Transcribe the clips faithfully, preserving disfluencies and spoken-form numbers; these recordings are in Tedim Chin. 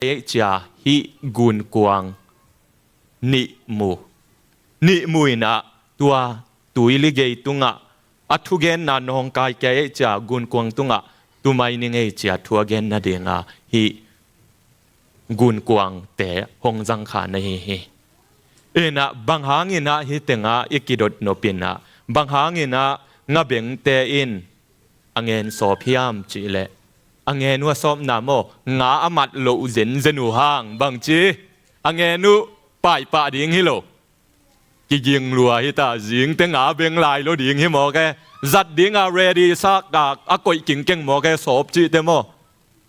ei cia hih gunkuang nih mu. Nih mu in ah tua tuili gei tungah a thugenna nawngkai kei ei cia gunkuang tungah tumai ning ei cia thu a gen nadinga hih gunkuangte hong zangkha na hi hi. In ah bang hangin ah hih tengah i kidot nop in ah bang hangin ah ngabengte in a ngen sawp hiam cihleh a ngen uh a sawpna maw nga a mat loh zenzen uh hang bangci a ngen uh paipah ding hi lo. Kiging lua hi ta zingte nga beng lai lo ding hi mawk e. Zat dinga ready sa kak a koih kingkeng mawk e sawp cihte maw.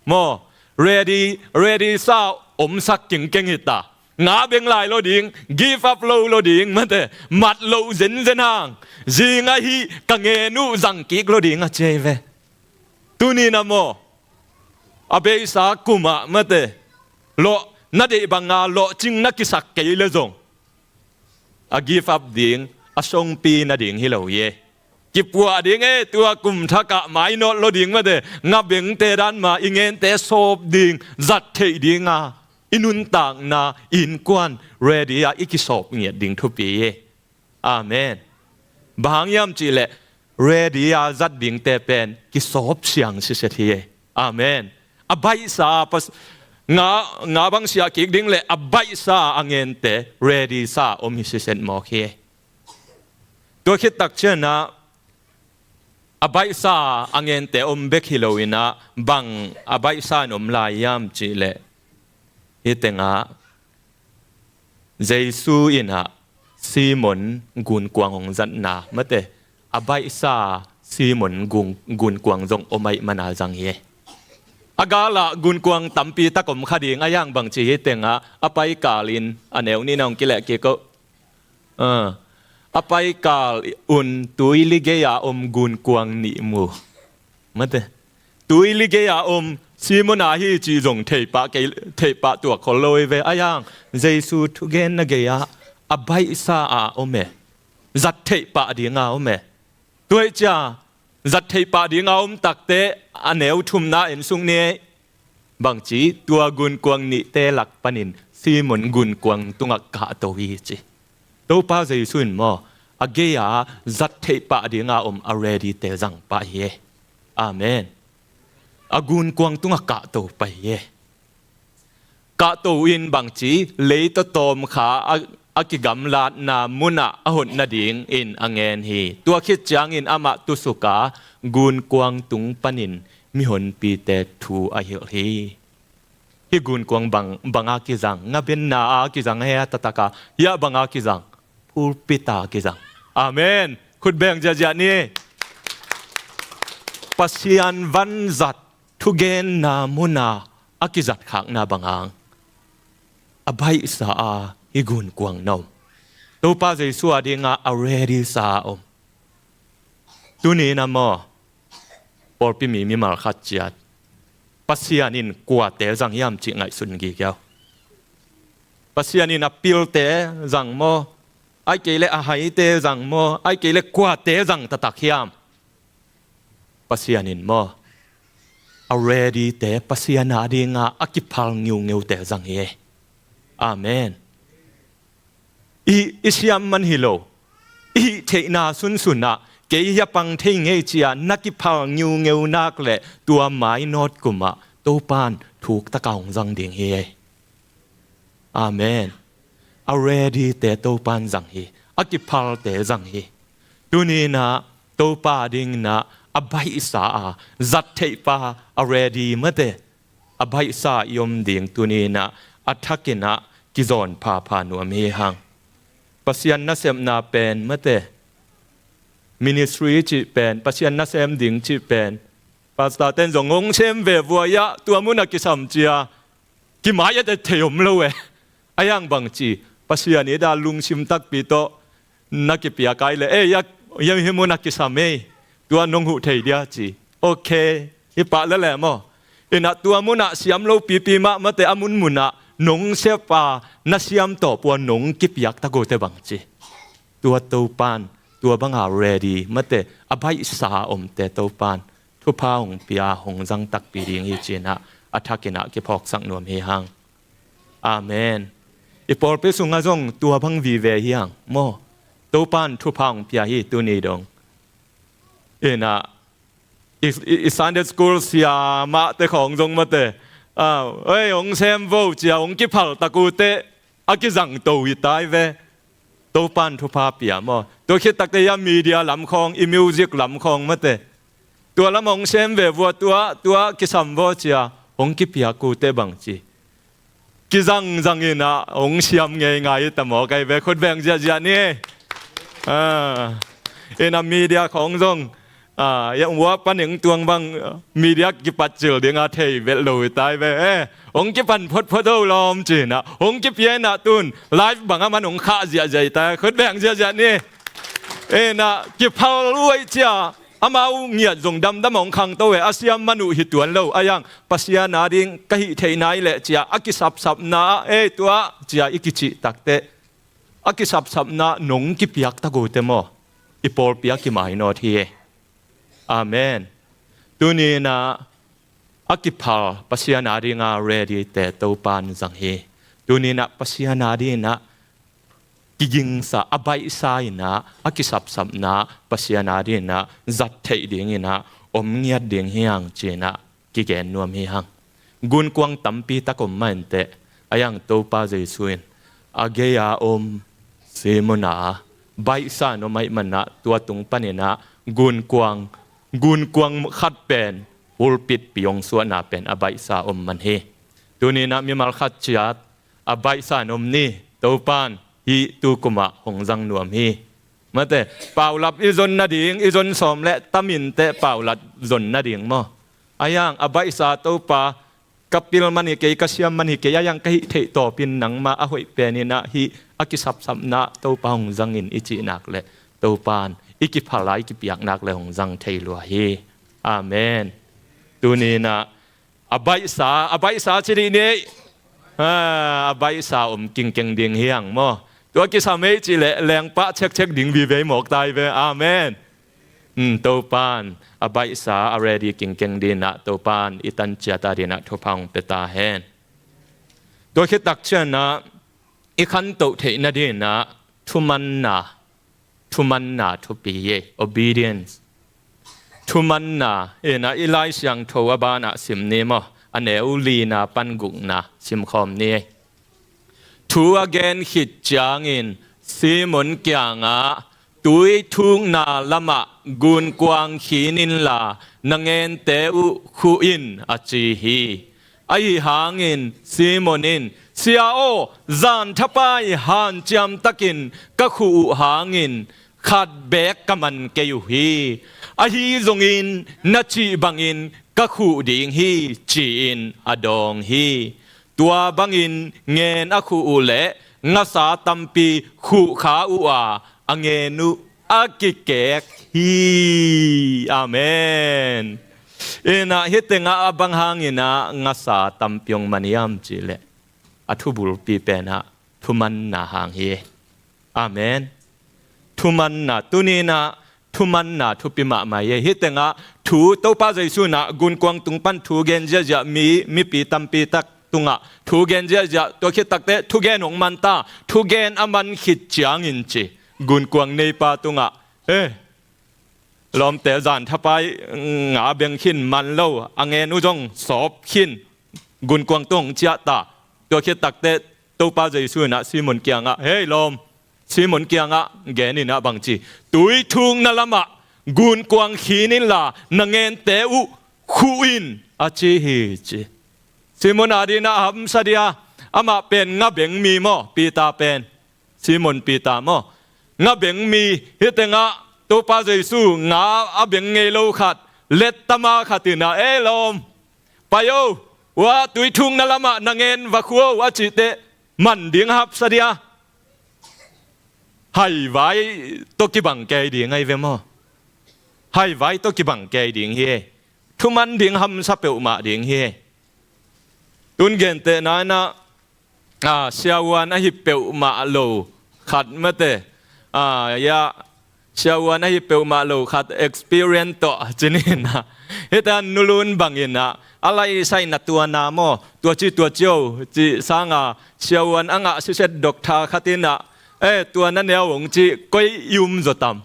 Maw ready ready sa omsak kingkeng hi ta. Nga beng lai lo ding give up lo lo ding mate mat loh zenzen hang zing ahi ka ngen uh zang kik lo ding a ciai ve. Tuni na maw a beisa kumah mate lawh na deih banga lawhcing na kisak kei le zong a give up ding a songpi nading hi lo hi e. Kipuah ding e tua kum thakah mainawt lo ding mate ngabengte danma i ngente sawp ding zat theih dinga i nuntakna i innkuan ready ah i kisawp ngiat ding thupi hi e. Amen. Bang hang hiam cihleh ready a zat dingte pen kisawp siang siset hi e. Amen. A baihsa a pas nga nga bang siah kik ding le a baihsa a ngente ready sa om hi siset mawk hi. Tua khit tak cianah a baihsa a ngente om bek hi lo inah bang a baihsa in om lai hiam cihleh hih tengah Jesu inah Simon gunkuang hong zatna mate a baihsa Simon gun, gunkuang zong om aih mana zang hi. A galah gunkuang tampi tak om kha ding a yang bangci hih tengah a paikal in a neu nihna hong kileh kik uh. A paikal un tuili gei-a om gunkuang nih mu. Mate tuili gei-a om Simon a hi cih zong theipah kei theipah tuak khol lo hi ve a yang Jesu thugenna gei-ah a baihsa a om e. Zat theihpah dinga om e. Tuaih cia zat theihpah dinga om takte a neu thumna en sung ni. Bangci tua gunkuang nihte lak panin Simon gunkuang tungah kahto hi ci. Topa Jesu in maw a gei-a zat theihpah dinga om a ready te zang pah hi. Amen. A gunkuang tungah kahto pah hi. Kahto in bangci leitawtawm kha a, a kigamlatna munah a hot nadingin a ngen hi. Tua khit ciangin amah tusuka gunkuang tung panin mihonpite thu a hilh hi. Hih gunkuang bang, banga kizang ngabenna a kizang he a tataka hiah banga kizang pulpita kizang. Amen. Khutbeng ziahziah ni. Pasian vanzat thugenna muna a kizatkhakna bangang a baihsa a hih gunkuang na om. Topa Jesu a dinga a ready sa a om. Tuni na maw pawlpi mi mimal khat ciat Pasian in kuate zang hiam cih ngaihsun gige uh. Pasian in a pilte zang maw ai kei le a haite zang maw ai kei le kuate zang taktak hiam? Pasian in maw a ready te Pasian a dinga a kiphal ngiungiute zang hi. Amen. I, i siam man hi lo i theihna sunsunah kei hia pang thei ngei cia na kiphal ngiungeu nak le tua mainawt kumah Topan thuktaka hong zang ding hi. Amen. A ready te Topan zang hi. A kiphalte zang hi. Tuninah Topa dinginah a baihsa a zat theihpa a ready mate a baihsa i om ding tuninah a thakinah kizawn phapha nuam hi hang. Pasian nasepna pen mate ministry cih pen Pasian nasem ding cih pen pastor ten zong hong sem ve vuaiah tua munah kisam cia kimai a thei om lo e. A yang bangci Pasian i da lungsim takpi tawh na kipiak ai le ei a yam hi munah kisam ei tua nong huh thei dia ci. Okay. Hi pah lele maw? Inah tua munah siam lo pipi mah mate a munmunah nong sepa na siam tawpua nong kipiak takote bangci tua Topan tua banga ready mate a baihsa omte Topan thupha hong pia hong zang takpi ding hi cinah a thakinah kiphawksak nuam hi hang. Amen. I pawlpi sungah zong tua bang vive hi hang maw. Topan thupha hong pia hi tuni dong. Inah i, i, i Sunday school siamahte khawng zong mate, ah, oi, hong sem vo cia hong kiphal tak uh teh a kizangto hi tai ve. Topan thupha pia maw. Tua khit takte i a media lam khawng, i music lam khawng mate, tua lam hong sem ve vua, tua, tua kisam vo cia hong kipiak uh teh bangci kizangzang inah hong siam ngeingai hi ta maw. Kai ve, khut beng ziahziah ni. Ah, inah media khawng zong, ah, ya ua paning tuang bang, ah, media kipat cil dinga thei vet lo hi tai ve. Eh, hong kipan photphot ho lawm cinah hong kipia inah tun live bang a man hong khah ziahziah hi tai. Khut beng ziahziah ni. Inah kiphal uh aih cia amau ngiat zong damdam hong khangto e, a siam man uh hi tuan lo. A iang Pasian a ding ka hih theih nai leh cia a kisapsapna ah, ei, tua cia i kicih takteh a kisapsapna nong kipiak tak uh teh maw, i pawlpi a kimainawt hi e. Amen. Tuninah a kiphal Pasian a dinga ready te Topan zang hi. Tuninah Pasian a dinah kigingsa, a baihsa inah a kisapsapna Pasian a dinah zat theih dinginah om ngiat ding hi hang cinah kigen nuam hi hang. Gunkuang tampi tak om mah inteh, a iang Topa Jesu in a gei-a om Simon a baihsa in om aih manah tua tung paninah gunkuang, gunkuang khat pen pulpit piong suahna pen a baihsa om man hi. Tuninah mimal khat ciat a baihsa in om ni, Topan hih tukumah hong zang nuam hi. Mate, paulap i zon nading, i zon sawm le tam inteh paulap zon nading maw. A iang a baihsa Topa, ka pil man hi kei, ka siam man hi kei, a iang ka hih theih tawpin nangmah a hoih peninah hih a kisapsapna Topa hong zangin i cihnak le Topan i kiphala i kipiaknak le hong zang thei lua hi. Amen. Tuninah a baihsa, a baihsa ci dih ni. Ah, a baihsa om kingkeng ding hi hang maw. Tua kisam ei cih leh lengpah cekcek ding vive mawk tai ve. Amen. Hmm, Topan a baihsa a ready kingkeng dinah Topan i tanciat a dinah thupha hong pia ta hen. Tua khit tak cianah i khantoh theih nadinah thumanna, thumanna thupi e, obedience. Thumanna, inah i Lai Siangtho a banah sim ni maw, a neu lina pan gukna simkhawm ni. Thu a gen khit ciangin Simon kiangah tui thukna lamah gunkuang khin inla na ngente uh khuh in a ci hi. Ahi hangin Simon in, Sia aw, zan thapai hanciam takin ka khuh uh hangin khat beek ka man kei uh hi. Ahi zongin na cih bangin ka khuh ding hi, ci-in a dawng hi. Tua bangin ngen a khuh uh leh ngasa tampi khuhkha uh a, a ngen uh a kikek hi. Amen. Inah hih tengah a bang hanginah ngasa tampi hong man hiam cihleh a thubulpi penah thumanna hang hi. Amen. Thumanna, tuninah thumanna thupi mahmah hi. Hih tengah thu Topa Jesu inah gunkuang tung pan thu gen ziahziah mi, mipi tampi tak tungah thu gen ziahziah, tua khit takteh thugen hong man ta, thugen a man khit ciangin ci gunkuang neipa tungah, eh, lawmte, zan thapai nga beng khin man lo, a ngen uh zong sawp khin, gunkuang tung hong ciah ta. Tua khit takteh Topa Jesu inah Simon kiangah, hei lawm, Simon kiangah gen inah bangci, tui thukna lamah gunkuang khin inla na ngente uh khuh in a ci hi ci. Simon a dinah a hamsa dia, amah pen nga beng mi maw, Peter pen. Simon Peter maw. Nga beng mi, hih tengah Topa Jesu nga a beng ngei lo khat, lettama khat inah, ei lawm, pai o, ua tui thukna lamah na ngen va khuh o a cihteh man ding a hapsa dia. Haivai tawh kibang kei ding ahi ve maw. Haivai tawh kibang kei ding hi. Thuman ding hamsa peuhmah ding hi. Tun gentehna inah, ah, siavuan ahi peuhmah lo khat mate, ah, ya, siavuan ahi peuhmah lo khat experience tawh ci ni inah, hih tengah nulun banginah a lai sai na tua na maw, tua ci tua cio ci sanga siavuan a ngah siset doctor khat in ah, eh, tua na neu ung ci koi i um zaw tam.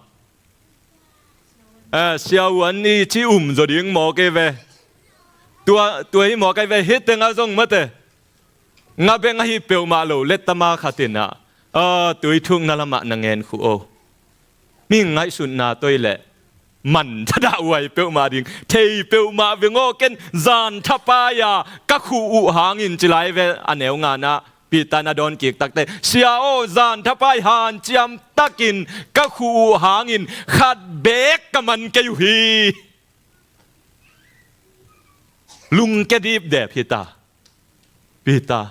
Eh, siavuan i ci um zaw ding maw kei ve. Tua, tua hi maw kei ve, hih tengah zong mate. Nga beng ahi peuhmah lo lettama khat in ah, ah, tui thukna lamah na ngen khuh o. Mi ngaihsutna toi leh man thadah huai peuhmah ding. Thei peuhmah veng aw, ken zan thapai-a ka khuh uh hangin ci lai ve a neu ngana Peter na dawn kik takte. Sia aw, zan thapai hanciam takin ka khuh uh hangin khat beek ka man kei uh hi. Lungke dipdep hi ta. Peter,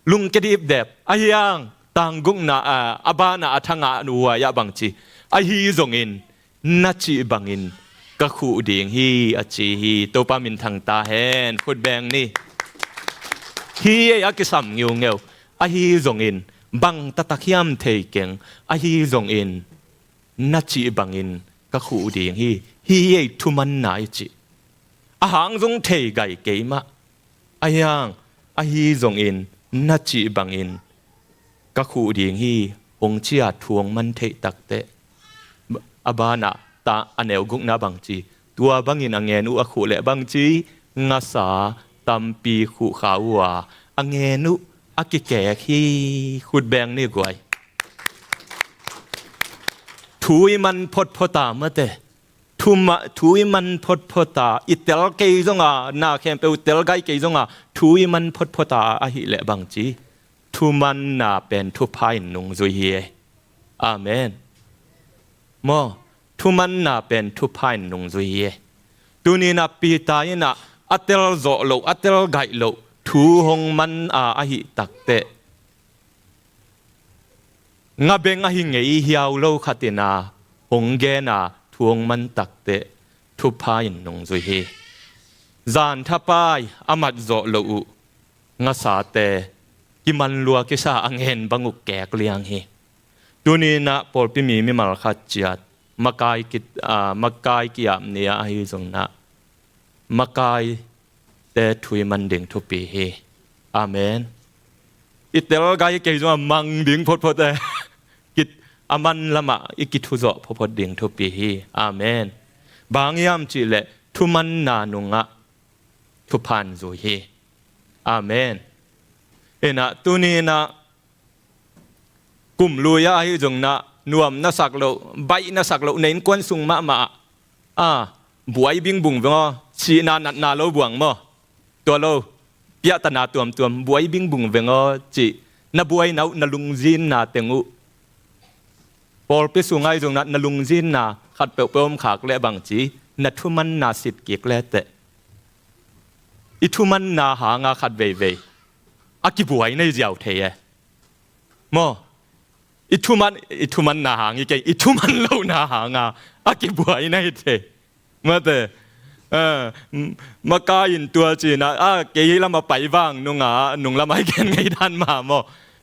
lungke dipdep. Ahi hang, tanggukna, a, a banah a thangah nuai-ah bang ci. Ahi zongin, na cih bangin ka khuh ding hi, a ci hi. Topa minthang ta hen, khut beng ni. Hi ei a kisam ngiungeu. Ahi zongin, bang taktak hiam thei keng. Ahi zongin, na cih bangin ka khuh ding hi. Hi ei thumanna i cih. A hang zong thei gai kei mah. Ahi hang, ahi zongin na cih bangin ka khuh ding hi, hong ci-a thu hong man theih takteh. A banah ta a neu gukna bang ci. Tua bangin a ngen uh a khuh leh bang ci, ngasa tampi khuh kha uh a, a ngen uh a kikek hi. Khut beng ni guai. Thu i man photphot a mate. Thu ma-, thu i man photphot a, i tel kei zonga, na khempeuh tel gai kei zonga, thu i man photphot a ahih leh bang ci. Thumanna pen thupha in nungzui hi e. Amen. Maw, thumanna pen thupha in nungzui hi e. Tuni-in ah Peter in ah a tel zawh loh, a tel gaih loh, thu hong man a ahih takteh. Nga beng ahi ngei hiau lo khat in ah hong gen a thu hong man takteh thupha in nungzui hi. Zan thapai a mat zawh loh uh ngasate kiman lua kisa a ngen bang uh kek liang hi. Tuni-in ah pawlpi mi mimal khat ciat makai ki, ah, makai ki-ap ni-a ahi zongin ah makaite thu i man ding thupi hi. Amen. I tel gai kei zong a mang ding photphot e. Kit a man lamah i kithuzawh photphot ding thupi hi. Amen. Bang hiam cihleh thumanna nungah thupha in zui hi. Amen. Inah tuni-in ah kum lui-ah ahi zongin ah nuam na sak loh, baih na sak loh, na innkuan sung mahmah ah, a, buai bingbung veng aw, sihna natna lo buang maw? Tua lo, piahtana tuamtuam, buai bingbung veng aw cih, na buaina uh, na lungzinna teng uh. Pawlpi sung ahi zongin ah na lungzinna khat peuhpeuh om khak leh bang ci, na thumanna sit kik leteh. I thumanna hanga khat veivei a kibuai na hi ziau thei e. Maw, i thuman, i thumanna hang hi kei, i thuman lohna hanga a kibuai na hi thei. Mate, eh, m-, makai in tua ci-in ah, a, kei hih lamah pai vang nunga, nung lamah i gen ngei dan mah maw.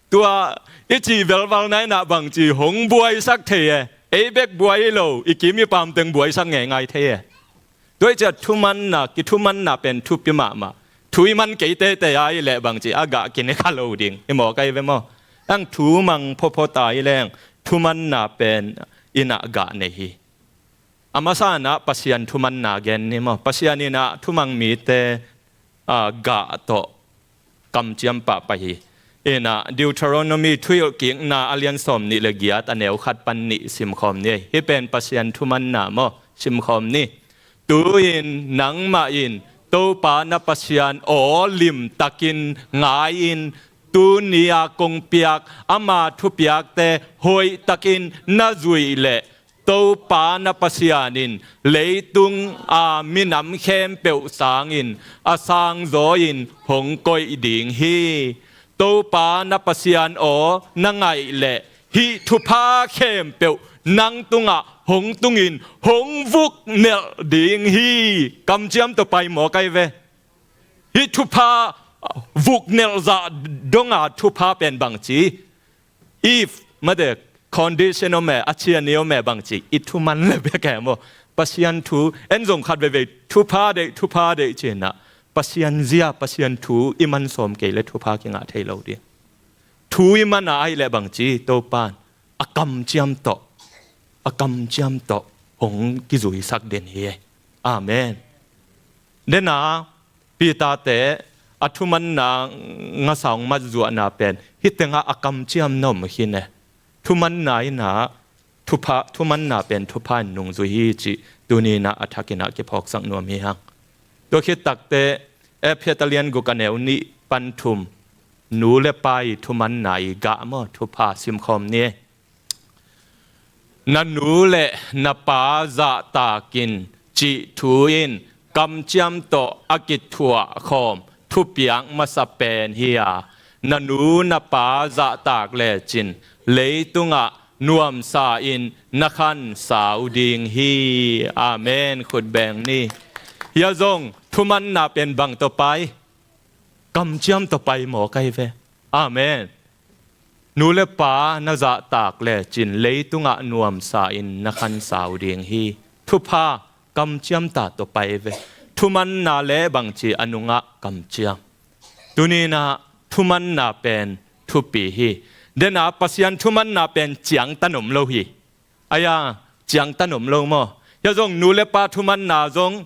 Tua i cih velval na inah bang ci hong buaisak thei e. Ei bek buai hi lo, i kim i pam teng buaisak ngeingai thei e. Tua hi ciah thumanna, kithumanna pen thupi mahmah. Thu i man kei teitei ahih leh bang ci a gah kine kha lo ding. Hi maw kai ve maw? Ang thu mang photphot a hi leng thumanna pen inah gah nei hi. A masa inah Pasian thumanna gen ni maw? Pasian inah thumang mite, a, gah tawh kamciam pahpah hi. Inah Deuteronomy thuhilhkikna a lian sawm nih le giat a neu khat pan nih simkhawm ni. Hih pen Pasian thumanna maw? Simkhawm ni. Tu-in nangmah in Topa na Pasian aw limtakin ngai-in, tuni-a kong piak ama thupiakte hoihtakin na zuih leh Topa na Pasian in leitunga minam khempeuh sangin a sangzaw-in hong koih ding hi. Topa na Pasian aw na ngaih leh hih thupha khempeuh nang tungah hong tungin hong vuknelh ding hi. Kamciam tawh pai maw kai ve. Hih thupha vuknelh zah donga thupha pen bang ci. If, mate, condition om e, a cian i om e bang ci, i thuman le bek e maw. Pasian thu, en zong khat veivei, thupha deih, thupha deih ci-in ah. Pasian zia, Pasian thu i man sawm kei le thupha kingah thei lo ding. Thu i man a ahih leh bangci, Topa in a kamciam tawh, a kamciam tawh hong kizuisak den hi. Amen. Dena Peter te a thumanna ngasa hong mat zuahna pen hih tengah a kamciam na om khin e. Thumanna in ah thupha, thumanna pen thupha in nungzui hi cih tuni in ah a thak in ah kiphawksak nuam hi hang. Tua khit takteh Efesa lian guk a neu nih pan thum, nu le pa i thumanna i gah maw, thupha simkhawm ni. Na nu le na pa zahtak in cih thu in kamciam tawh a kithuah khawm thupiak masa pen hi a, na nu na pa zahtak lecin leitungah nuamsa in na khansa uh ding hi. Amen. Khut beng ni. Hia zong thumanna pen bang tawh pai? Kamciam tawh pai mawk ahi ve. Amen. Nu le pa na zahtak lecin leitungah nuamsa in na khansa uh ding hi. Thupha kamciam ta tawh pai ve. Thumanna le bangci a nungah kamciam. Tuni in ah thumanna pen thupi hi. Dena Pasian thumanna pen ciangtan om lo hi. Aia, ciangtan om lo maw? Hia zong nu le pa thumanna zong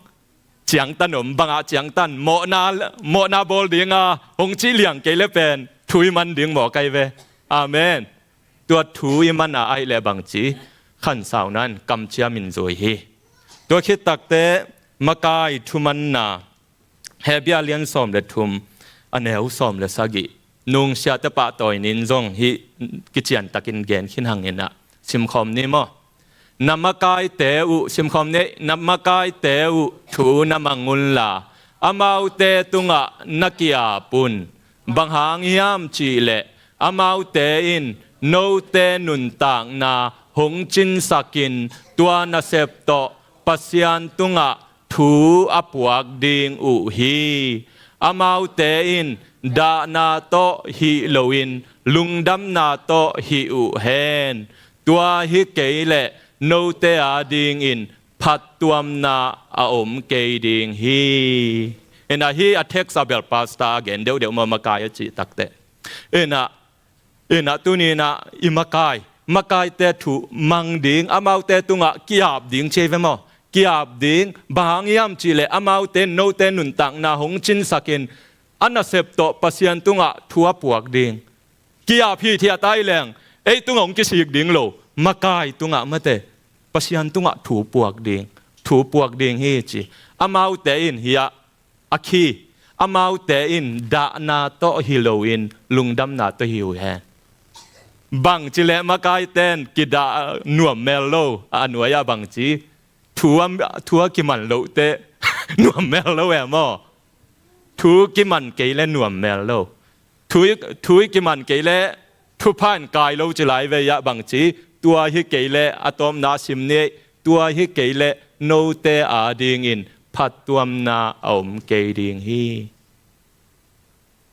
ciangtan om, bangah ciangtan, mawhna, mawhna bawl dinga hong cih liang kei le pen thu i man ding mawk ahi ve. Amen. Tua thu i man a ahih leh bangci, khansa uh nan kamciam in zui hi. Tua khit takteh makai thumanna, Hebru lian sawm le thum a neu sawm le sagih, nungsiate pahtawi nin zong hih kiciantakin gen khin hang in ah simkhawm ni maw? Na makaite uh, simkhawm ni, na makaite uh thu na mang unla, amaute tungah na ki-ap un. Bang hang hiam cih leh amaute in note nuntakna hong cinsakin tua nasep tawh Pasian tungah thu a puak ding uh hi. Amaute in dahna tawh hih loin lungdamna tawh hih uh hen. Tua hi kei leh note adingin phattuamna a om kei ding hi. Inah hih a text a bel pastor a gen deuhdeuh maw, makai a cih takteh. Inah, inah tuni inah i makai, makaite thu mang ding, amaute tungah ki-ap ding ci hi ve maw? Ki-ap ding, bang hang hiam cih leh amaute note nuntakna hong cinsakin a nasep tawh Pasian tungah thu a puak ding. Ki-ap hithiat ai leng, ei tungah hong kisik ding lo, makai tungah mate, Pasian tungah thu puak ding, thu puak ding hi ci. Amaute in hiah a khi, amaute in dahna tawh hi loin lungdamna tawh hi uh hen. Bangci leh makaite in kidah nuam mel lo, a nuai ah bangci, thu a, thu a kiman loh teh nuam mel lo e maw? Thu kiman kei leh nuam mel lo. Thu i, thu i kiman kei leh thupha in kai lo ci lai ve, hiah bangci, tua hi kei leh a tawpna sim ni, tua hi kei leh note adingin phattuamna a om kei ding hi.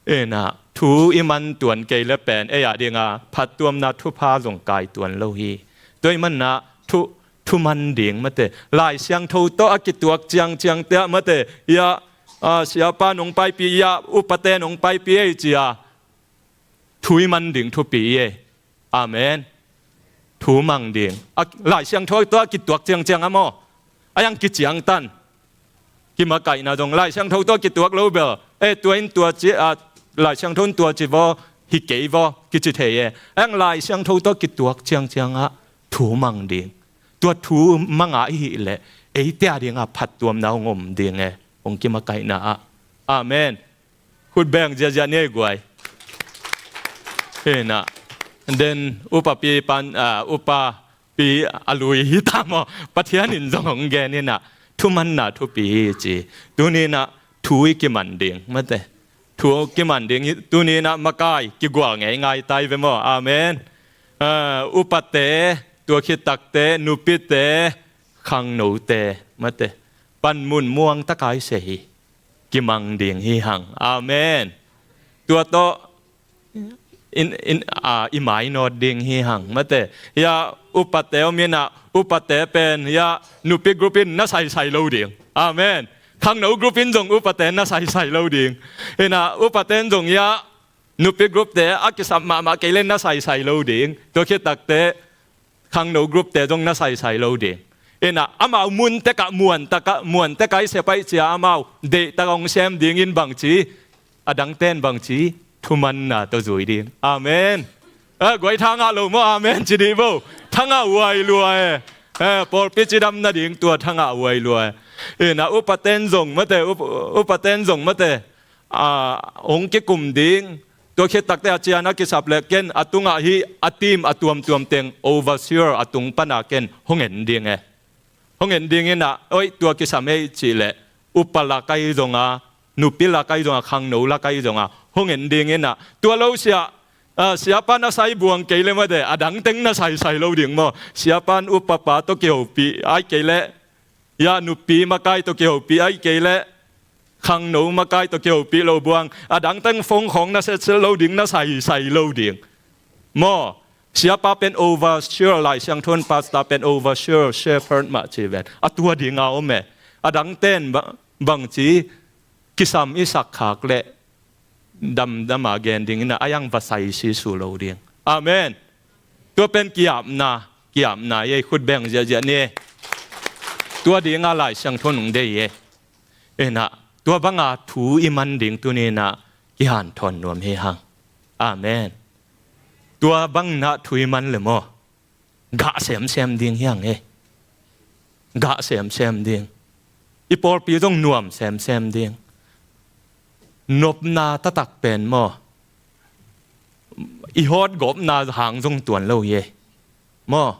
Inah thu i man tuan kei leh pen ei adinga phattuamna thupha zong kai tuan lo hi. Tua ahih manin ah thu, thu man ding mate, Lai Siangtho tawh a kituak ciangciang teh mate, hiah, a, siapa nong paipih, hiah upate nong paipih ei ci a, thu i man ding thupi hi ei. Amen. Thu mang ding. A, Lai Siangtho tawh a kituak ciangciang a maw? A hiang kiciangtan. Kimakaihna zong Lai Siangtho tawh a kituak lo bel, eh, tua in tua ci, a, Lai Siangtho in tua ci vaw, hi kei vaw, kici thei e. A hiang Lai Siangtho tawh a kituak ciangciang ah thu mang ding. Tua thu mang a i hih leh eite adinga phattuamna hong om ding e, hong kimakaihna ah. Amen. Khut beng ziahziah ni ei guai. Inah, den upapi pan, ah, upapi a lui hi ta maw? Pathian in zong hong gen inah, thumanna thupi hi ci. Tuni inah thu i kiman ding mate, thu kiman ding hi. Tuni inah makai kigual ngeingai ta hi ve maw? Amen. Ah, upate, tua khit takteh nupite, khangnote mate, panmun muang taka i se hi. Kimang ding hi hang. Amen. Tua tawh in, in, a, i mainawt ding hi hang mate. Hiah upate om inah, upate pen hiah nupi group in na saisai lo ding. Amen. Khangno group in zong upate na saisai lo ding. Inah upate in zong ia nupi group te a kisap mahmah kei le na saisai lo ding. Tua khit takte khangno group te zong na saisai lo ding. Inah amau mun tekah muan takah muan tekah i sepaih cia amau deihtak hong sem dingin bangci a dangten bangci thumanna tawh zui ding. Amen. Eh, guai thangah lo maw amen ci dih bo. Thangah uai lua e. Eh, pawlpi cidam nading tua thangah uai lua e. Inah upaten zong mate, up, upaten zong mate. Ah, hong kikum ding. Tua khit takte a cian a kisap le ken a tungah hi a team a tuamtuam teng overseer a tung pana ken hong en ding e. Hong en ding inah, oih tua kisam hei cih leh upa lakai zonga, nupi lakai zonga, khangno lakai zonga hong en ding inah. Tua lo sia, ah, siapa na sai buang kei le mate a dangteng na saisai lo ding maw? Siapa in upapa tawh kihopih ai kei le ia nupi makai tawh kihopih ai kei le khangno makai tawh kihopih lo buang a dangteng phone khawng na setset lo ding, na saisai lo ding. Maw, siapa pen overseer, Lai Siangtho in pastor pen overseer, shepherd mah ci ven. A tua dinga om e. A dangten ba, bangci kisam i sak khak leh damdama gen ding inah a iang va sai sisu lo ding. Amen. Tua pen kiapna, kiapna ei khut beng ziahziah ni. Tua dinga Lai Siangtho nung dei e. Inah tua banga thu i man ding tuni inah kihanthawn nuam hi hang. Amen. Tua bangna thu i man le maw? Gah semsem ding hi hang e. Gah semsem ding. I pawlpi zong nuam semsem ding. Nopna taktak pen maw? I hawtgawpna hang zong tuan lo hi e. Maw?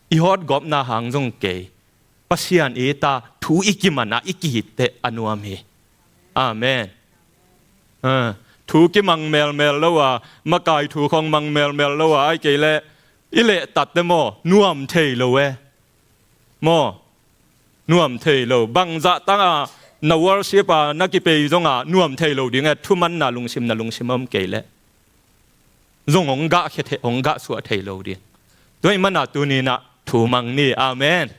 I hawtgawpna hang zong kei. Pasian i ta thu i kimanah i kihit teh a nuam hi. Amen. Ah, thu kimang melmel lo a, makai thu khawng mang melmel lo a, ai kei le i lehtat te maw nuam thei lo e. Maw, nuam thei lo. Bangzah tanga na worship a na kipei zonga nuam thei lo ding e. Thumanna lungsim na lungsim om kei le zong hong gah khia thei, hong gah suah thei lo ding. Tua i mana tuni inah thu mang ni. Amen.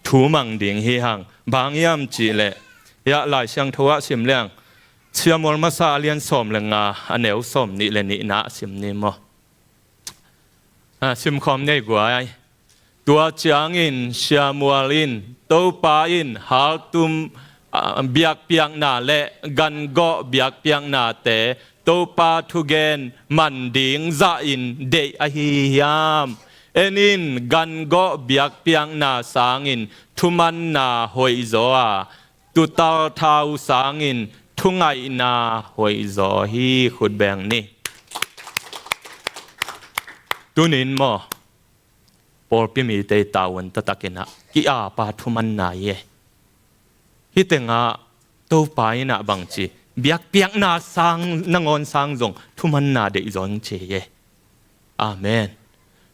Thu mang ding hi hang. Bang hiam cih leh ia Lai Siangtho ah sim leng Siamual masa a lian sawm le nga a neu sawm nih le nihna a sim ni maw? Ah, simkhawm nei guai. Tua ciangin Siamual in Topa in haltum, ah, biakpiakna le gangawh biakpiaknate Topa thugen man ding zahin deih ahi hiam? En in, gangawh biakpiakna sangin thumanna hoihzaw a, tuutal thau sangin thungaihna hoihzaw hi. Khut beng ni. Tunin maw, pawlpi mite i tavuan taktak inah ki-apa thumanna hi e. Hih tengah Topa inah bangci biakpiakna sang, nangawn sang zong thumanna deihzaw hong ci hi e. Amen.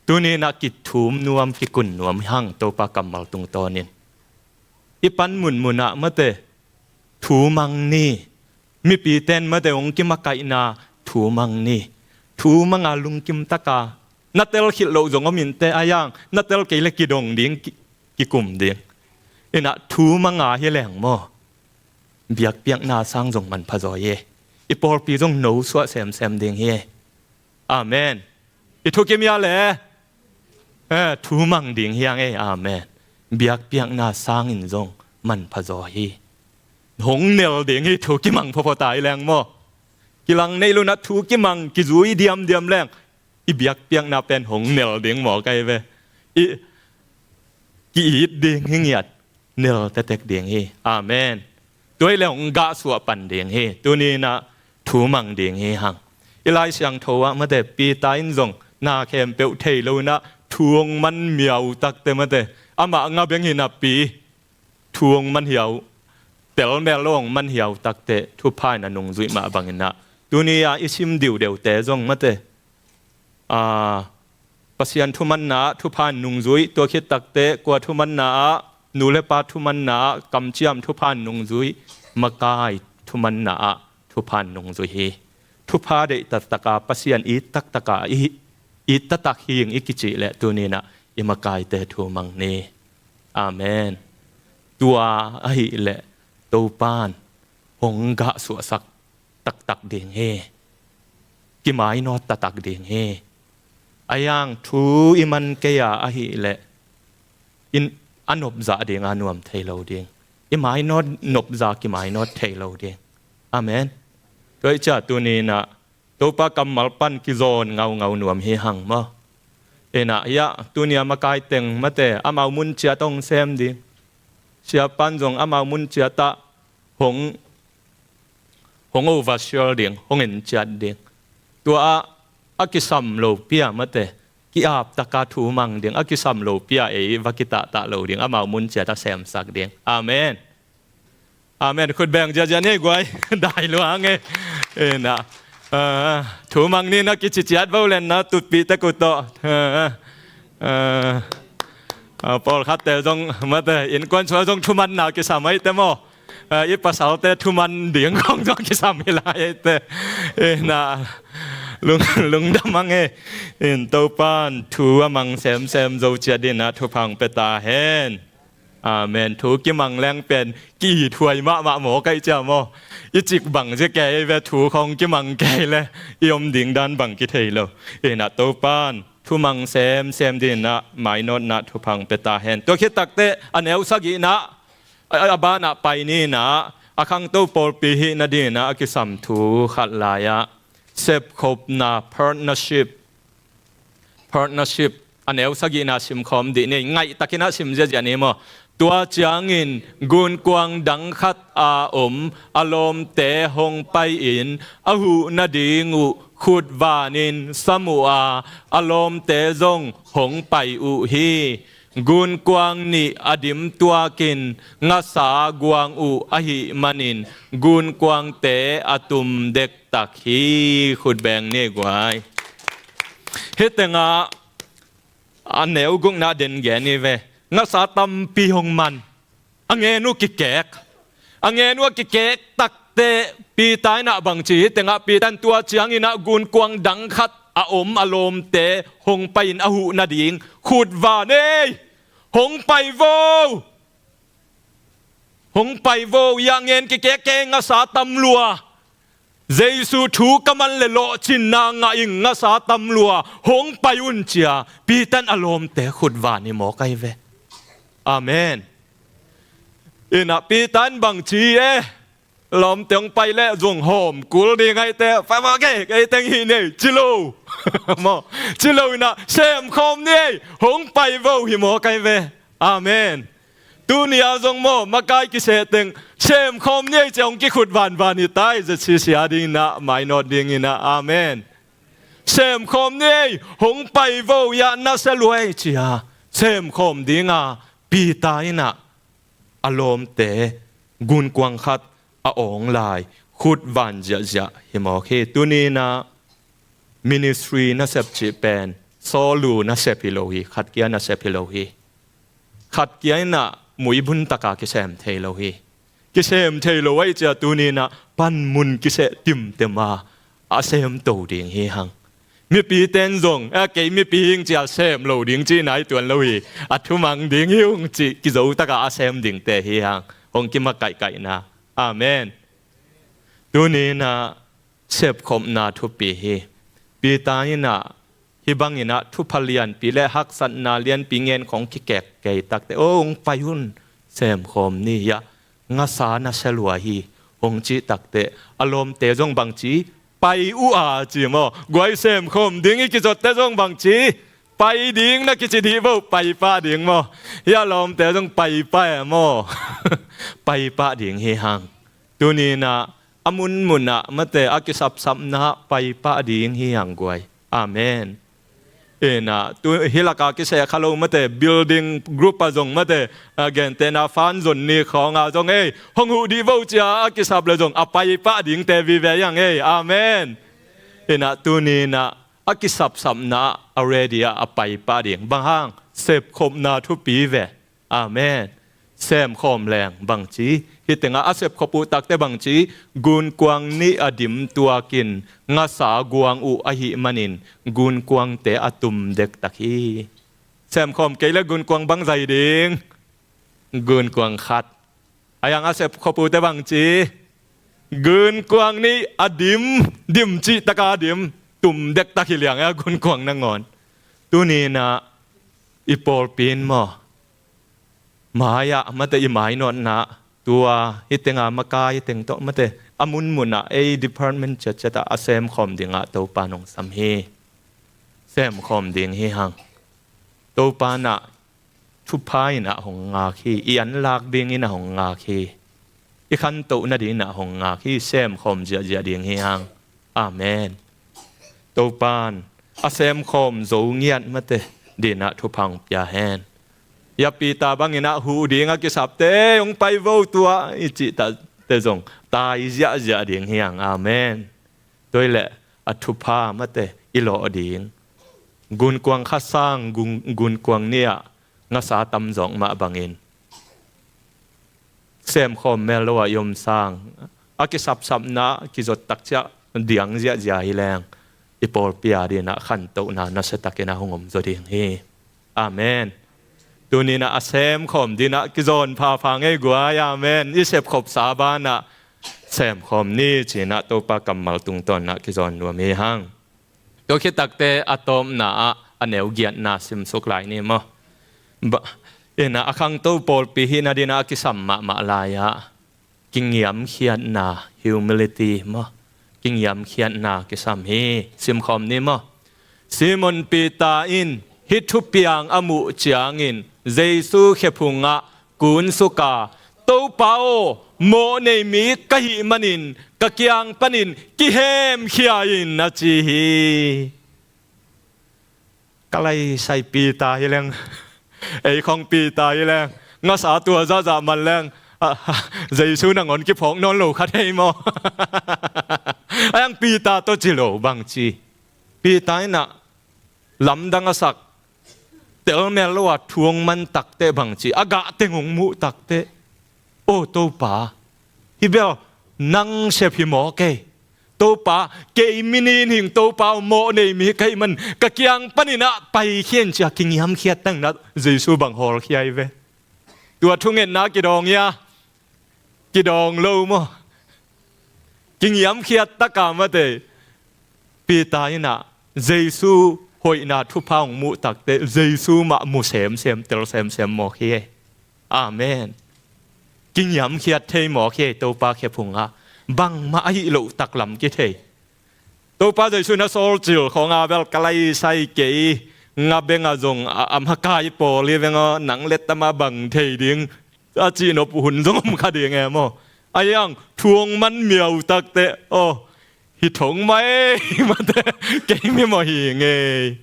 Tuni inah kithum nuam, kikun nuam hang Topa kammal tungtawnin. I pan munmunah mate thu mang ni. Mipiten mate hong kimakaihna thu mang ni. Thu manga lungkim taka na tel khilh loh zong om inteh a iang, na tel kei le kidong ding, ki, kikum ding. Inah thu manga hi leng maw, biakpiakna sang zong manpha zaw hi e. I pawlpi zong no suah semsem ding hi e. Amen. I thukim hia le, eh, thu mang ding hi hang e. Amen. Biakpiakna sangin zong manpha zaw hi. Hong nel ding hi thu kimang phawphaw ta i leng maw? Kilang neih lo inah thu kimang kizui diamdiam leng i biakpiakna pen hong nel ding maw kai ve? I ki-it ding hi ngiat. Nel tektek ding hi. Amen. Tua hi le hong gah suah pan ding hi. Tuni inah thu mang ding hi hang. I Lai Siangtho ah mate Peter in zong na khempeuh thei lo inah thu hong man miau takte mate amah nga beng hi napi thu hong man hiau, telmel lo hong man hiau takte thupha in a nungzuih mah bang inah tuni a i sim diudeute zong mate, ah, Pasian thumanna ah thupha in nungzuih, tua khit takte kua thumanna ah, nu le pa thumanna ah, kamciam thupha in nungzuih, makai thumanna ah thupha in nungzuih hi. Thupha deih taktaka Pasian it taktaka i, it taktak hing i kicih leh tuni inah i makaite thu mang ni. Amen. Tua ahih leh Topan hong gahsuahsak taktak ding hi. Kimainawt taktak ding hi. A yang thu i man kei a ahih leh in a nopzah ding a nuam thei lo ding. I mainawt nopzah kimainawt thei lo ding. Amen. Tua hi ciah tuni inah Topa kammal pan kizawn ngaungau nuam hi hang maw. Inah hiah tuni a makai teng mate amau mun ciat hong sem ding. Siapan zong amau mun ciatah hong hong overshare ding, hong en ciat ding. Tua ah a kisam lo pia mate ki-ap taka thu mang ding, a kisam lo pia ei va kitahtah lo ding, amau mun ciat a semsak ding. Amen. Amen. Khut beng ziazia ni guai. Dai lua nge. Inah thu mang ni na kici ciat vo lenna tutpih tek uh tawh. Pawlkhatte zong mate innkuan sua zong thumanna kisam aite maw. I pasalte thuman ding khong zong kisam hi lai aite. Inah lungdam ang e. In Topan thu a mang semsem zo ciat dinah thupha hong pia ta hen. Amen. Thu kimang leng pen ki-ithuai mahmah maw kaih cia maw. I cik bang zia kei ve thu khong kimang kei le i om ding dan bang kithei lo. Inah Topan thumang semsem dinah mainawtnah thupha hong pia ta hen. Tua khit takteh a neu sagihnah a banah pai ninah a khangto pawlpi hihna dinah a kisam thu khat lai-ah sepkhopna partnership partnership a neu sagihna simkhawm dih ni. Ngaihtakinah sim ziazia ni maw. Tua ciangin gunkuang dang khat a om a lawmte hong pai-in a huh nading uh khutvanin sam uh a, a lawmte zong hong pai uh hi. Gunkuang nih a dim tuakin ngasa guang uh ahih manin gunkuangte a tum dektak hi. Khutbeng ni guai. Hih tengah a neu gukna den gen hi ve. Ngasa tampi hong man a ngen uh kikek. A ngen uh a kikek takteh Peter inah bangci hi tengah Peter in tua cianginah gunkuang dang khat a om a lawmte hong pai-in a huh nading khutva nei. Hong pai vo. Hong pai vo. Iah ngen kikek kei ngasa tam lua. Jesu thu ka man le lawhcinna ngah ing ngasa tam lua, hong pai un cia Peter in a lawmte khutva ni maw kai ve. Amen. Inah Peter in bangci e. Lawmte hong pai leh zong hawm kul ding aite. Pai maw kei, kei teng hi nei ci lo. Maw ci lo inah semkhawm ni ei. Hong pai vo hi maw kai ve. Amen. Tuni-a zong maw makai kiseh teng semkhawm ni ei cia hong kikhut vanvan hi tai. Zia sisia dinginah mainawt dinginah amen. Semkhawm ni ei. Hong pai vo iah nasia luai cia semkhawm dinga Peter inah a lawmte gunkuang khat a awng lai khut van ziahziah hi mawk hi. Tuninah ministry nasep cih pen sawlu nasep hi lo hi. Khat kia nasep hi lo hi. Khat kia inah muibun taka kisem thei lo hi. Kisem thei lo aih cia tuninah panmun kiseh timtema a semto ding hi hang. Mipi ten zong a kei mipi hing cia sem lo ding cih nai tuan lo hi. A thumang ding hi ung cih kizo taka a sem dingte hi hang. Hong kimakaihkaihna. Amen. Tuninah sepkhopna thupi hi. Peter inah hih banginah thupha lianpi le haksatna lianpi ngen khong kikek kei takte o hong pai un semkhawm ni hiah ngasa nasia lua hi. Hong cih takte a lawmte zong bangci pai uh a ci maw. Guai semkhawm ding i kizotte zong bangci pai ding na kici dih vo. Pai pah ding maw. Hiah lawmte zong pai pah e maw. Pai pah ding hi hang. Tuninah a munmunah mate a kisapsapna pai pah ding hi hang guai. Amen. Inah tu hih laka kiseh kha lo mate building group a zong mate a gentehna fan zon ni khawnga zong ei hong huh dih vo cia a kisap le zong a pai pah dingte vive hi hang ei. Amen. Inah tuninah a kisapsapna a ready ah a pai pah ding bang hang sepkhopna thupi ve. Amen. Semkhawm leng bangci hih tengah a sepkhop uh takte bangci gunkuang nih a dim tuakin ngasa guang uh ahih manin gunkuangte a tum dektak hi. Semkhawm kei le gunkuang bang zai ding. Gunkuang khat. A yang a sep khop uh te bang ci? Gunkuang nih a dim, dim cih taka a dim, tum dektak hi liang a gunkuang nangawn. Tuni-in ah i pawlpi in maw, mai-ah mate i mainawtna, tua hih tenga makai teng tawh mate a munmunah ei department ciatciatah a semkhawm dingah Topa in hong sam hi. Semkhawm ding hi hang. Topa in ah thupha in ah hong ngak hi. I anlak dingin ah hong ngak hi. I khantoh nadingin ah hong ngak hi. Semkhawm ziahziah ding hi hang. Amen. Topa in a semkhawm zo ngiat mate dingin ah thupha hong pia hen. Hia Peter bangin ah huh ding a kisapte, "Hong pai vo, tua," i cihtakte zong tai ziahziah ding hi hang. Amen. Tua hi leh a thupha mate i lawh ding. Gunkuang khat sang gun, gunkuang nih ah ngasa tamzawk mah bangin semkhawm mel lo ah i om sang, a kisapsapna kizot takciah diang ziahziah hi leng, i pawlpi a dingin ah khantohna nasiatakin ah hong om zaw ding hi. Amen. Tuni-in ah a semkhawm dingin ah kizawn phapha ngei guai. Amen. I sepkhopsa banah semkhawm ni ci-in ah Topa kammal tungtawn ah kizawn nuam hi hang. Tua khit takte a tawpna ah a neu giatna simsuk lai ni maw? Ba, in ah a khangto pawlpi hihna dingin ah a kisam mahmah lai-ah kingiamkhiatna, humility maw? Kingiamkhiatna kisam hi. Simkhawm ni maw? Simon Peter in hih thupiang a muh ciangin Jesu khephungah kunsuk a, "Topa aw, mawhnei mi ka hih manin ka kiang panin kihemkhia in," a ci hi. Ka laisai Peter hi leng, ei khong Peter hi leng, ngasa tua zahzah man leng, ah, Jesu nangawn kiphawk nawn lo kha thei maw? A yang Peter tawh ci lo bang ci? Peter in ah lamdang a sak, telmel lo a thu hong man takteh bang ci, a gah teng hong muh takteh, "Aw Topa, hih bel nang sep hi maw kei? Topa, kei mi nin hing, Topa aw, mawhnei mi ka hih man ka kiang panin ah paikhia in," ci-a kingiamkhiat tangin ah Jesu bang hawlkhia hi ve. Tua thungetna kidawng hia? Kidawng lo maw? Kingiamkhiat taka mate Peter in ah Jesu hoihna thupha hong muh takteh Jesu mah mu semsem, tel semsem mawk hi. Amen. Kingiamkhiat thei mawk hi Topa khephungah. Bangmah a hih loh taklam kithei. Topa Jesu in a sawlcil khawng a bel ka laisai kei, nga beng a zong a, a makai pawl hi veng aw, nang lettama bang thei ding a cihnop hun zong om kha ding e maw? A yang thu hong man miau takteh, "Aw, hi thong mai mate, kei mi maw hi ngei,"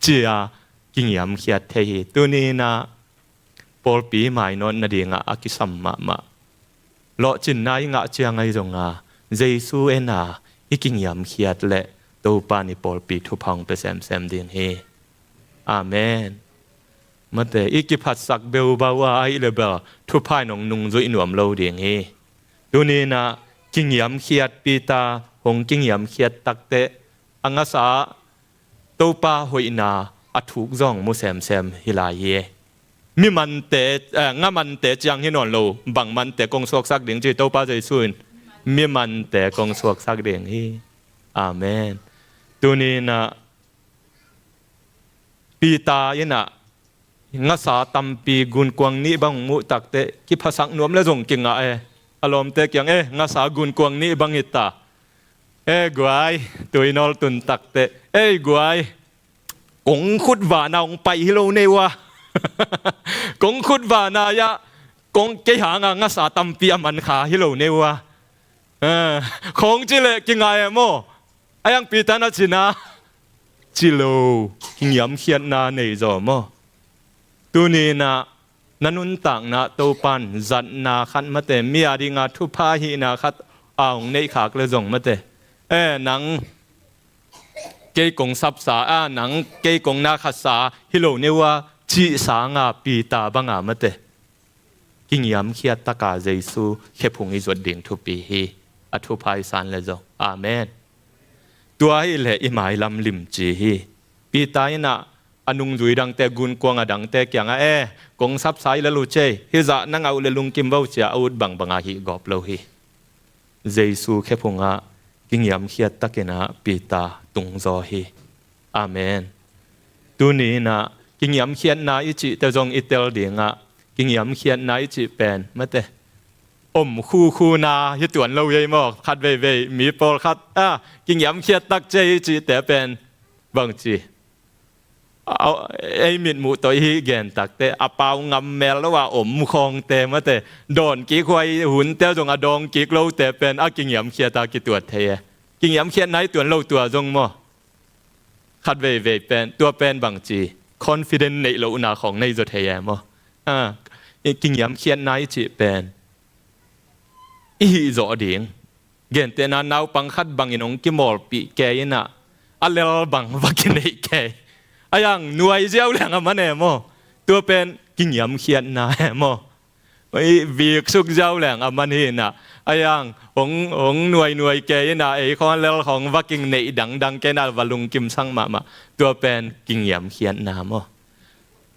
ci-a kingiamkhiat thei hi. Tuni-in ah pawlpi mainawt nadingah a kisam mahmah lawhcinna i ngah ciang ahi zonga Jesu en a i kingiamkhiat leh Topa in i pawlpi thupha hong pia semsem ding hi. Amen. Mate, i kiphatsak beubau a ahih leh bel thupha in hong nungzuih nuam lo ding hi. Tuni-in ah kingiamkhiat Peter hong kingiamkhiat takteh a ngasa Topa hoihna a thuk zong mu semsem hi lai hi. Mi mante, eh, nga mante ciang hi nawn lo, bang mante kong suaksak ding ci Topa Jesu in? Mi mante kong suaksak ding hi. Amen. Tuni-in ah Peter in ah ngasa tampi gunkuang nih bang muh takteh kiphasak nuam le zong kingah e. A lawmte kiang, "E, ngasa gunkuang nih bang hi ta. E guai," tui nawl tun takteh, "Ei guai, kong khut vana hong pai hi lo nei uh a. Kong khut vana ah kong kei hanga ngasa tampi a man kha hi lo nei uh a." Eh, khawng ci leh kingah e maw? A yang Peter na cina ci lo, kingiamkhiatna nei zaw maw? Tuni-in ah na nuntakna Topa in zatna khat mate, mi a dinga thupha hihna khat a hong neihkhak le zong mate, "E, nang kei kong sapsa a, nang kei kong na khatsa hi lo nei uh a," cih sanga Peter banga mate kingiamkhiat taka Jesu khephung i zuat ding thupi hi. A thupha i san le zong. Amen. Tua hi leh i mailam limci hi. Peter in ah a nungzui dangte, gunkuang a dangte kiangah, e, kong sapsa i lel uh cei, hih zah na ngah uh leh lungkim vo, ci-a a ut bangbang a hih gawp lo hi. Jesu khephungah kingiamkhiat takinah Peter tungzaw hi. Amen. Tuni inah kingiamkhiatna i cihte zong i tel dingah, kingiamkhiatna i cih pen, mate, om khukhuna hi tuan lo ei maw? Khat veivei mi pawlkhat, a, kingiamkhiat tak cei i cihte pen bangci, a, ei mitmuh tawh i hih gen takte, a pau ngam mel lo a om khawngte, mate, dawn kik huai hunte zong a dawng kik lote pen a kingiamkhiat a kituat thei e. Kingiamkhiatna i tuan lo tua zong maw? Khat veivei pen, tua pen bangci, confident neih lohna khawng nei zaw thei e maw? A, i kingiamkhiatna i cih pen i hih zawh ding. Gentehna naupang khat bangin hong kimawlpih kei inah, a lel bang va kineih kei. A iang nuai ziau leng a man e maw? Tua pen kingiamkhiatna e maw? I viksuk ziau leng a man hi inah, a iang hong, hong nuainuai kei inah, ei khawng lel khawng va kineih dangdang kei inah va lungkimsak mahmah. Tua pen kingiamkhiatna maw?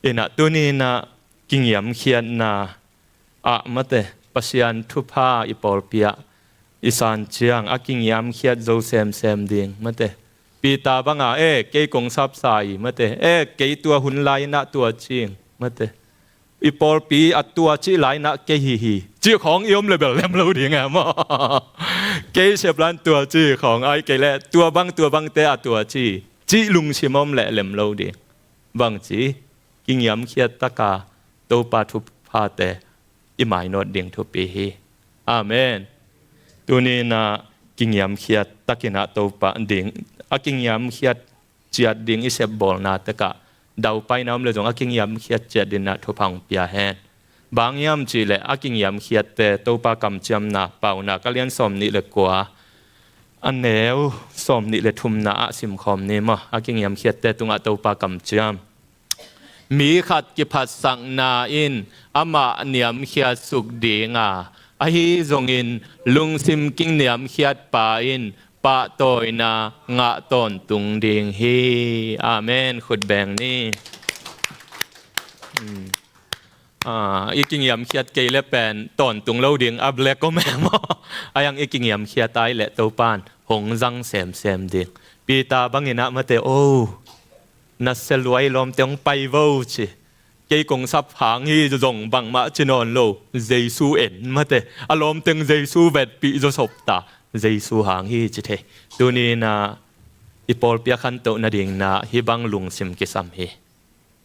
Inah tuni inah kingiamkhiatna ah, mate, Pasian thupha i pawlpi ah i san ciang a kingiamkhiat zo semsem ding, mate. Peter banga, e, kei kong sapsa hi, mate, e, kei tua hun lai inah tua cing, mate, i pawlpi a tua cih lai inah kei hi hi, cih khawng i om le bel lem lo ding e maw? Kei sep lai in tua cih khawng, ai kei leh tua bang tua bangte a tua cih, cih lungsim om leh lem lo ding. Bangci, kingiamkhiat taka Topa thuphate i mainawt ding thupi hi. Amen. Tuni inah kingiamkhiat takinah Topa ding, a kingiamkhiat ciat ding i sepbawlna tekah daupaina om le zong a kingiamkhiat ciat dinah thupha hong pia hen. Bang hiam cihleh a kingiamkhiatte Topa kamciamna Paunak a lian sawm nih le kua, a neu sawm nih le thumna ah simkhawm ni maw? A kingiamkhiatte tungah Topa kamciam. Mi khat kiphatsakna in amah niamkhiat suk dinga, ahi zongin lungsim kiniamkhiat pa in pahtawina ngah tawntung ding hi. Amen. Khut beng ni. Hmm. Ah, i kingiamkhiat kei le pen tawntung lo ding a black om e maw? A iang i kingiamkhiat ai le Topan hong zang semsem ding. Peter banginah mate o, na sia luai lawmte hong pai vo ci. Kei kong sap hang hi zong bangmah ci nawn lo. Jesu en mate. A lawmteng Jesu vetpih zawsop ta. Jesu hang hi ci thei. Tuni inah i pawlpi a khantoh nadingna hih bang lungsim kisam hi.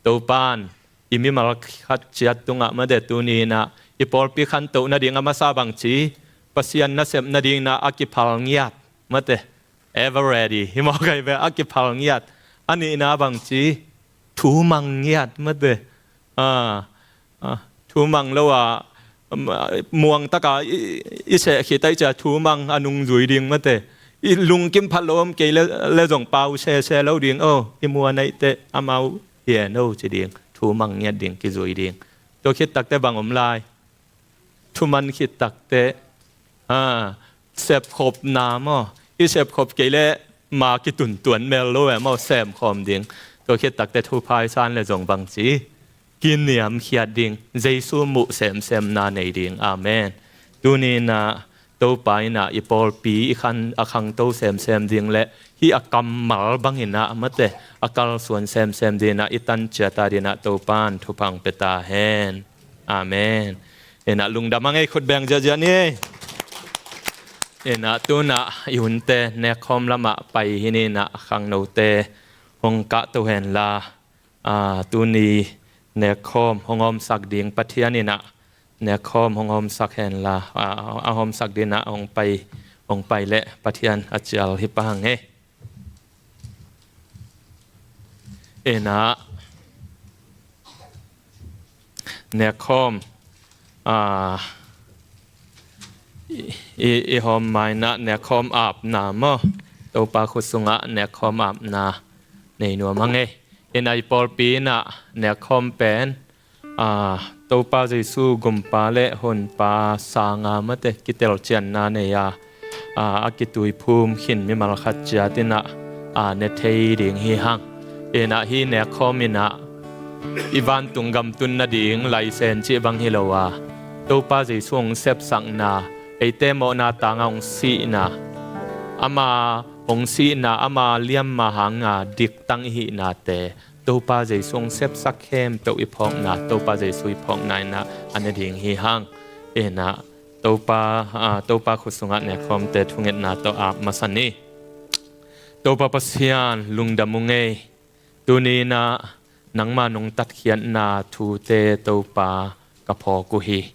Topan i mimal khat ciat tungah mate tuni inah i pawlpi khantoh nading a masa bangci, Pasian nasep nadingna a kiphal ngiat mate. Ever ready. Hi mawk ai ve, a kiphal ngiat. A nihna bangci, thu mang ngiat mate. Ah, ah, thu mang lo a, um, muang taka i, i seh khit ai cia thu mang a nungzui ding mate. I lungkim phat lo om kei le, le zong pau sese lo ding. O, i muan aihte amau hi en o ci ding. Thu mang ngiat ding, kizui ding. Tua khit takte bang om lai? Thuman khit takte, ah, sepkhopna maw? I sepkhop kei le ma kituntuan mel lo e maw, semkhawm ding. Tua khit takte thupha i san le zong bangci, kiniamkhiat ding, Jesu muh semsemna nei ding. Amen. Tuni inah Topa inah i pawlpi i khan a khangto semsem ding le hih a kammal banginah mate a kalsuan semsem dinah i tanciata dinah Topan thupha hong pia ta hen. Amen. Inah lungdam a ngei, khut beng ziahziah ni. Inah tunah i hunte nekkhawm lamah pai hi ni inah khangnote hong kahto henla, ah, tuni nekkhawm hong hawmsak ding Pathian inah nekkhawm hong hawmsak henla, ah, a hawmsak dinah hong pai, hong pai leh Pathian a cial hi pah hang e. Inah nekkhawm, ah, i, i, i hawm mainah nekkhawm apna maw? Topa khut sungah nekkhawm apna nei nuam hang e. Inah i pawlpi inah nekkhawm pen, ah, Topa Jesu gumpa le honpa sanga mate kitelcianna nei a, ah, a kituiphum khin mimal khat ciat inah, ah, ne thei ding hi hang. Inah hih nekkhawm inah i vantung gam tun nading license cih bang hi lo a, Topa Jesu hong sepsakna, eite mawhna tanga hong sihna, ama hong sihna, ama liamma hanga diktang i hihnate, Topa Jesu hong sepsak khempeuh i phawkna, Topa Jesu i phawkna inah a ne ding hi hang. Inah Topa, ah, Topa khut sungah nekkhawmte thungetna tawh ap masa ni. Topa Pasian, lungdam ung ei. Tuni inah nangma nong tatkhiatna thute Topa ka phawk uh hi.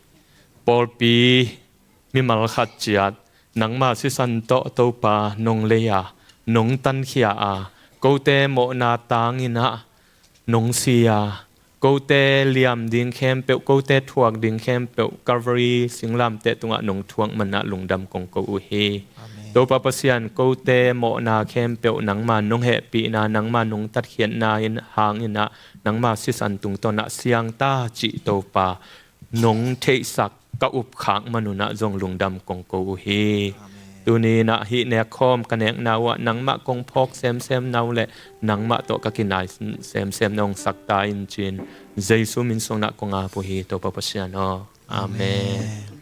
Pawlpi mimal khat ciat nangma sisan tawh Topa nong lei a, nong tankhia a, kote mawhna tang inah nong si a, kote liam ding khempeuh, kote thuak ding khempeuh Calvary singlamteh tungah nong thuak manah lungdam kong ko uh hi. Amen. Topa Pasian, kote mawhna khempeuh nangma nong hehpihna, nangma nong tatkhiatna in hang inah nangma sisan tungtawnah siangta cih Topa nong theihsak ka upkhak manunah zong lungdam kong ko uh hi. Amen. Tuni inah hih nekkhawm ka nekna uhah nangmah kong phawk semsem na uh le nangmah tawh ka kinai semsem na hong sakta in cin Jesu min sungah kong ap uh hi, Topa Pasian aw. Amen. Amen.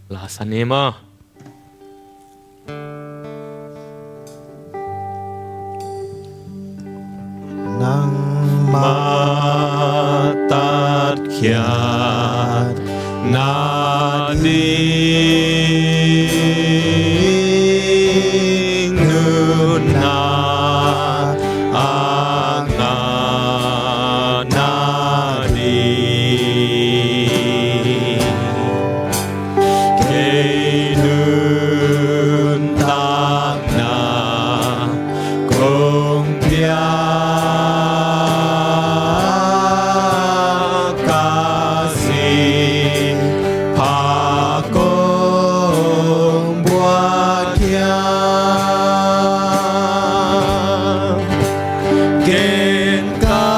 Lasa ni maw. Nangmah tatkhiat nading nunna a ngah nading kei nuntakna kong piak ka si pha kong buak hiam. Ken ka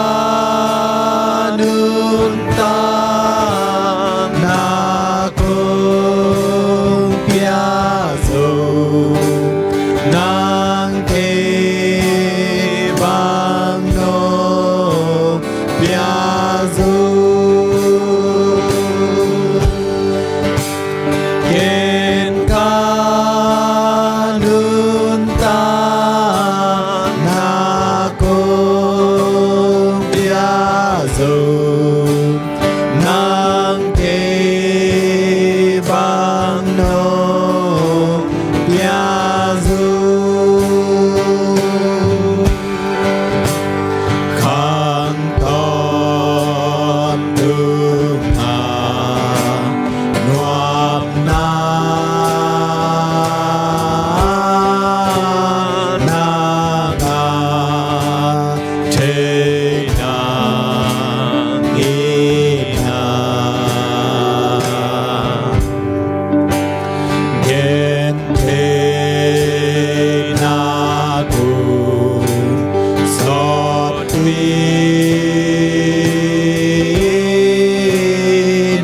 nuntakna kong pia zo, nang kei bang nong pia zo. Ken ka nuntakna kong pia zo, nang kei bang nong pia zo. Khang tawntung a nuamna na ngah thei nang hi na. Gen theihna kong sawt hi,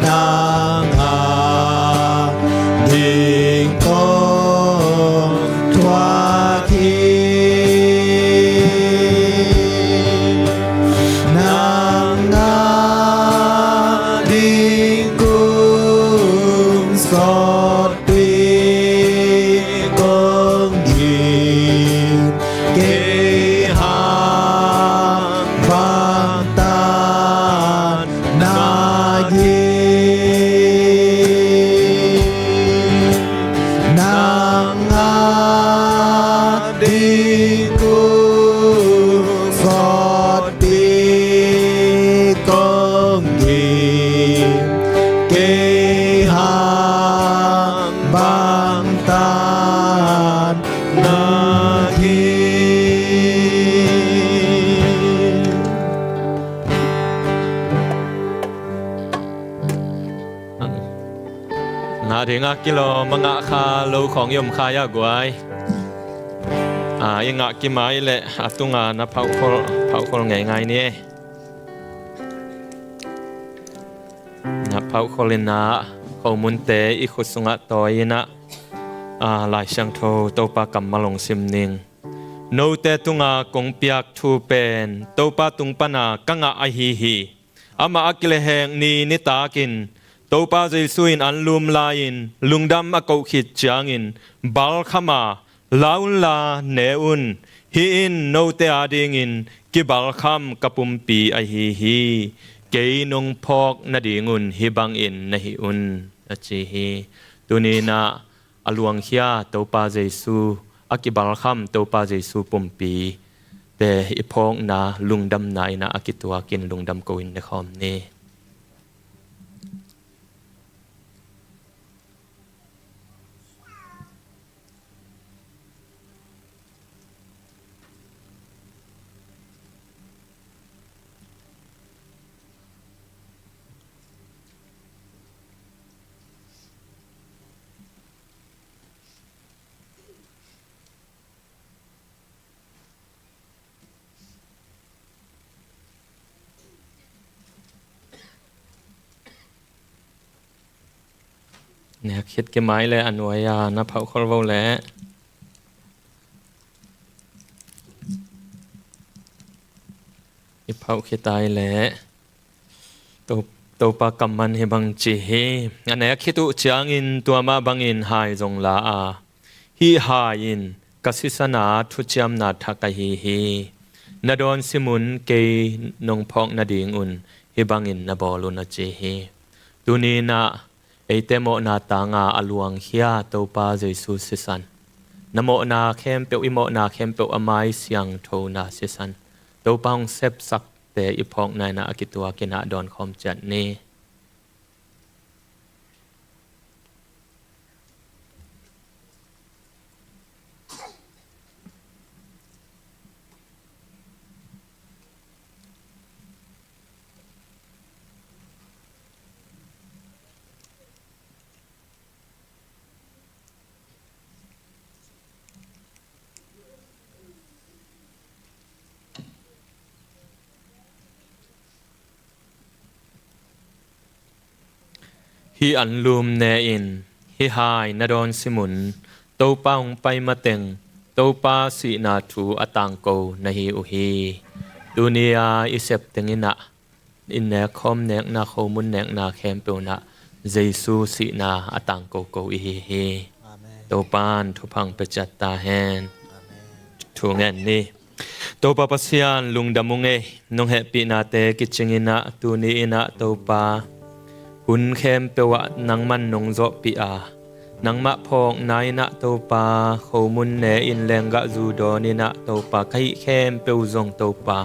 nang ading kong thuak hi. Nang ading kong sawt hi, kong gim kei hang bang tan na gim. Nang ading kong sawt hi, kong gim kei hang bang tan na gim. Ngah dingah kilawm a ngah kha lo khawng i om kha ia guai. A, i ngah kimai leh a tunga na phaukhol, phaukhol ngeingai ni. Na phaukhol inah khomunte i khut sungah tawi inah Aa, Lai Siangtho Topa kammal hong sim ning. Note tunga kong piak thu pen Topa tung pana ka ngah ahi hi. Amah a kilehhek ni nitakin Topa Jesu in anlum lai-in lungdam a koh khit ciangin balkham a, "La unla, ne un. Hih in note adingin kibalkham ka pumpi ahi hi. Kei nong phawk nadingun hih bangin na hih un," a ci hi. Tuni-in ah a luangkhia Topa Jesu, a kibalkham Topa Jesu pumpi te i phawkna lungdamna in ah a kituakin lungdam ko-in ne khawm ni. Nek khit kei mai le, a nuai-a na phauh khol vo le. I phauh khit ai le. To-, Topa kammal hih bang ci hi. A nek khit uh ciangin tua mah bangin hai zong la a, "Hih hai in ka sisan a thuciamna thak ahi hi. Na dawn sim un, kei nong phawk nadingun hih bangin na bawl un," a ci hi. Tuni-in ah eite mawhna tanga a luangkhia Topa Jesu sisan, na mawhna khempeuh, i mawhna khempeuh a mai siangthona sisan, Topa hong sepsakte i phawkna in ah a kituakin ah dawn khawm ciat ni. Hih anlum ne in, "Hih hai na dawn sim un, Topa hong pai mateng Topa sihna thu a tangko na hi uh hi." Tuni-a i sep teng in ah i nek khawm nekna, khomun nekna khempeuh in ah Jesu sihna a tangko ko i hi hi. Amen. Topa'n thupha hong pia ciat ta hen. Amen. Thu ngen ni. Topa Pasian, lungdam ung ei, nong hehpihnate kicing in ah tuni-in ah Topa, hun khempeuh ah nangman nong zawhpih a, nangmah phawkna in ah Topa, khomun ne in lenggah zu dawn in ah Topa, ka hih khempeuh zong Topa,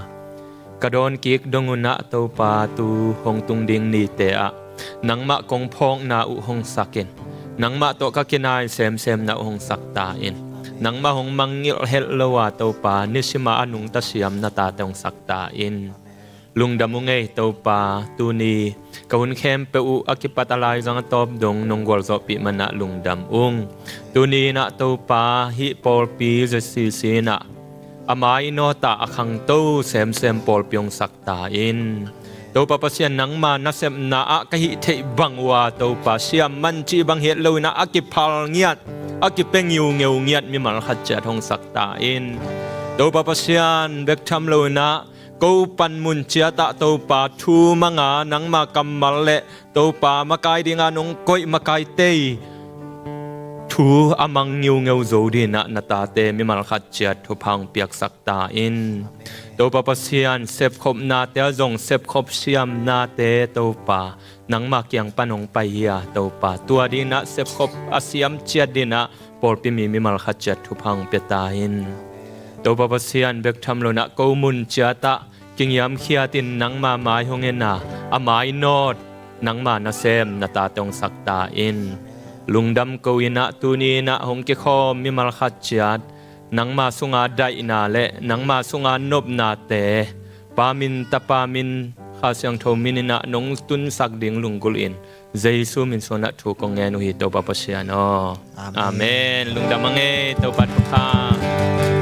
ka dawn kik dong un ah Topa, tu hong tung ding nite ah nangmah kong phawkna uh hong sak in, nangmah tawh ka kinai semsemna uh hong sak ta in. Nangmah hong mangngilh het lo a Topa, nisim a a nungta siam na tate hong sak ta in. Lungdam ung ei Topa, tuni ka hun khempeuh uh a kipat a laizang a tawp dong nong gualzawhpih man ah lungdam ung. Tuni-in ah Topa, hih pawlpi Z C C in ah a mainawt ah a khangto semsem pawlpi hong sak ta in. Topa Pasian, nangma nasepna ah ka hih theih bang uh a Topa, siam man cih bang hi het lo in ah a kiphal ngiat, a kipia ngiungeu ngiat mimal khat ciat hong sak ta in. Topa Pasian, bek tham lo in ah ko panmun ciat ah Topa, thu mang a nangma kammal le Topa, makai ding a nong koih makaite thu a mang ngiungeu zo ding in ah na tate mimal khat ciat thupha hong piaksak ta in. Topa Pasian, sepkhopnate ah zong sepkhop siamnate Topa, nangma kiang pan hong pai hi a Topa, tua ding in ah sepkhop a siam ciat ding in ah pawlpi mi mimal khat ciat thupha hong pia ta in. Topa Pasian, bek tham lo in ah ko mun ciat ah kingiamkhiat in nangma mai hong en a, a mainawt nangma nasem na tate hong sak ta in. Lungdam ko in ah tuni-in ah hong kikhawm mimal khat ciat nangma sunga daihna le nangma sunga nopnate Pa min, Tapa min, Kha Siangtho min in ah nong tunsak ding lunggulh in Jesu min suang ah thu kong ngen uh hi Topa Pasian aw. Amen. Amen. Lungdam a ngei, Topa thupha.